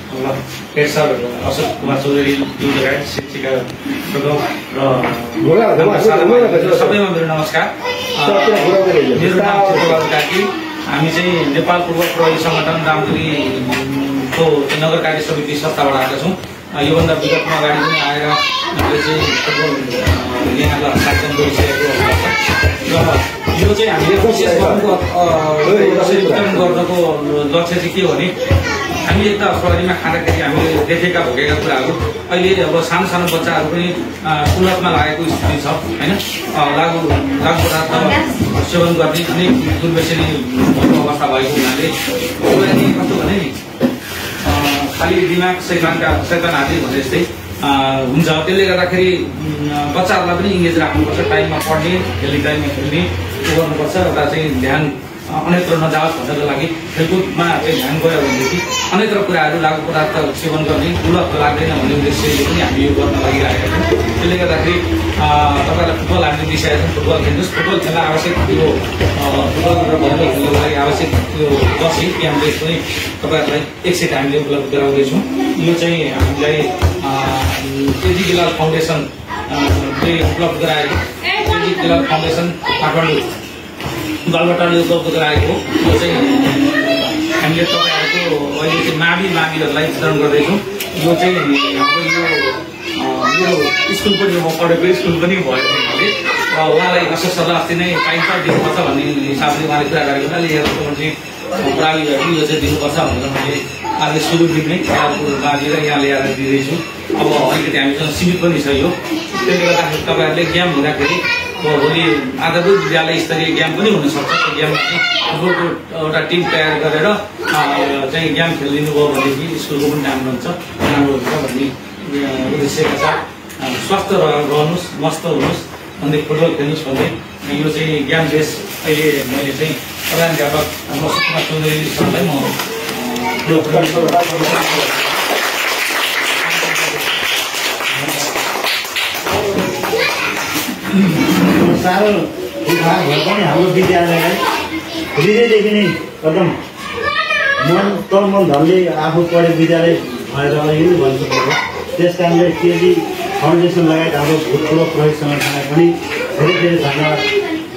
Head sir Ashok Kumar Chaudhary लगायत शिक्षिका सबैमा मेरो नमस्कार। मेरो नाम चित्रबहादुर कार्की। हामी चाहिँ नेपाल पूर्व प्रहरी संगठन रामपुरीको नगर कार्य समिति संस्थाबाट आएका छौँ। योभन्दा विगतमा अगाडि पनि आएर हामीले चाहिँ फुटबल यहाँलाई हस्तान्तरण गरिसकेको अवस्था छ र यो चाहिँ हामीले विशेष गर्नुको वितरण गर्नको लक्ष्य चाहिँ के हो भने हामी एक त प्रहरीमा खाँदाखेरि हामीले देखेका भोगेका कुराहरू अहिले अब सानो सानो बच्चाहरू पनि कुलतमा लागेको स्थिति छ होइन। लागु पदार्थ सेवन गर्ने अनेक दुर्व्यसनी अवस्था भएको हुनाले कस्तो भने नि खालि दिमाग शैतान हाती भने जस्तै हुन्छ। त्यसले गर्दाखेरि बच्चाहरूलाई पनि इङ्गेज राख्नुपर्छ, टाइममा पढ्ने, खेल्ने टाइममा खेल्ने गर्नुपर्छ। एउटा चाहिँ ध्यान अन्यत्र नजाओस् भन्नको लागि खेलकुदमा चाहिँ ध्यान गयो भनेदेखि अन्यत्र कुराहरू लागु पदार्थ सेवन गर्ने कुलत लाग्दैन भन्ने उद्देश्यले पनि हामी यो गर्न लागिरहेका छौँ। त्यसले गर्दाखेरि तपाईँलाई फुटबल हामीले दिइसकेका छौँ। फुटबल खेल्नुहोस्, फुटबल खेल्न आवश्यक यो फुटबल र भलिबल खेल्नको लागि आवश्यक यो जर्सी क्याम्प ड्रेस पनि तपाईँहरूलाई एक सेट हामीले उपलब्ध गराउँदैछौँ। यो चाहिँ हामीलाई केजी गिलाल फाउन्डेसनले उपलब्ध गराएको, केजी गिलाल फाउन्डेसन काठमाडौँ बालबटारले उपलब्ध गराएको यो चाहिँ हामीले तपाईँहरूको अहिले चाहिँ माविहरूलाई वितरण गर्दैछौँ। यो चाहिँ हाम्रो यो स्कुल पनि म पढेको स्कुल पनि भयो हुनाले उहाँलाई असल सल्लाह अस्ति नै पाइन्छ दिनुपर्छ भन्ने हिसाबले उहाँले कुरा गरेको हुनाले यहाँको चाहिँ प्राविधिकहरू यो चाहिँ दिनुपर्छ भनेर मैले आज सुरुदेखि नै बाँधेर यहाँ ल्याएर दिँदैछु। अब अलिकति हामीसँग सीमित पनि छ यो। त्यसले गर्दाखेरि तपाईँहरूले गेम हुँदाखेरि भोलि आधारभूत विद्यालय स्तरीय गेम पनि हुनसक्छ। त्यो गेममा चाहिँ फुटबलको एउटा टिम तयार गरेर चाहिँ गेम खेलिदिनु भयो भनेदेखि स्कुलको पनि राम्रो हुन्छ, राम्रो हुन्छ भन्ने उद्देश्यका साथ स्वस्थ रहनुहोस्, मस्त हुनुहोस् भन्दै फुटबल खेल्नुहोस् भन्दै यो चाहिँ गेम बेस अहिले मैले चाहिँ प्रधानाध्यापक अशोक कुमार चौधरी सरलाई म साह्रो भाग भए पनि हाम्रो विद्यालयलाई हृदयदेखि नै एकदम मन धनले आफू पढे विद्यालय भएर यो भन्नु पर्यो। त्यस कारणले केजी फाउन्डेसन लगायत हाम्रो भूतपूर्व प्रहरी संगठनलाई पनि धेरै धेरै धन्यवाद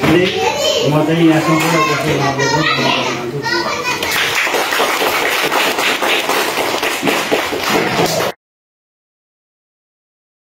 दिँदै म चाहिँ यहाँ सम्पूर्ण